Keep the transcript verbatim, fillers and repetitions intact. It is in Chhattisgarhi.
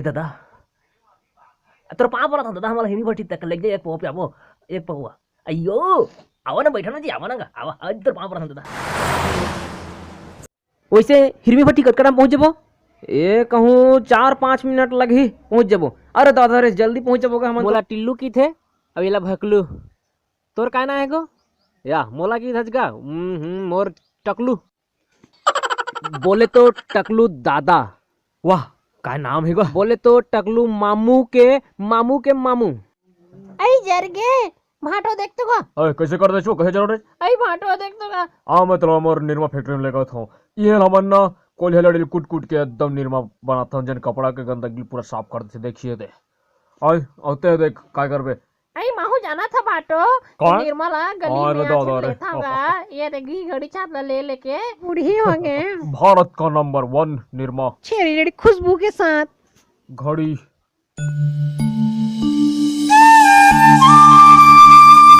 दादा, तोर पाँव परत हन दादा, हमला हिरमी भट्टी तक लेग जा, एक पउवा पियाबो, एक पउवा। अइयो, आवा ना, बइठा ना जी, आवा ना गा, आवा, आज तोर पाँव परत हन दादा। वइसे हिरमी भट्टी कतका टाइम पहुँच जबो? ए, कहूँ चार पाँच मिनट लगही, पहुँच जबो। अरे दादा रे, जल्दी पहुँच जबो गा हमन तो। मोला टिल्लू किथे, अब एला भकलू। तोर का नाम हे गो? या, मोला किथस गा? हम्म, हम्म, मोर टकलू। बोले तो टकलू दादा। वाह, का नाम हे गो? बोले तो टकलू मामू के, मामू के मामू। अई जर गे, भांटो देख तो गा। अरे, कइसे कर देछो, कहे जरूर रे? अई भांटो देख तो गा। आ, मैं तोला मोर निरमा फैक्ट्री में लेगत हूँ। इहे हमन ना कोलिहा लड़ी ल कूट-कूट के एकदम निरमा बनाथन, जेन कपड़ा के गंदगी पूरा साफ कर देथे। देखिए दे। अई, अउ ते देख, का करबे? अई महू जाना था भांटो, कौन? निरमा ला गली अरे में दादा आके रे। लेथा गा। ये दे घी घड़ी छाप ला ले लेके बूढ़ी हो गे। भारत का नंबर वन निरमा। छेरी लड़ी खुशबू के साथ। घड़ी।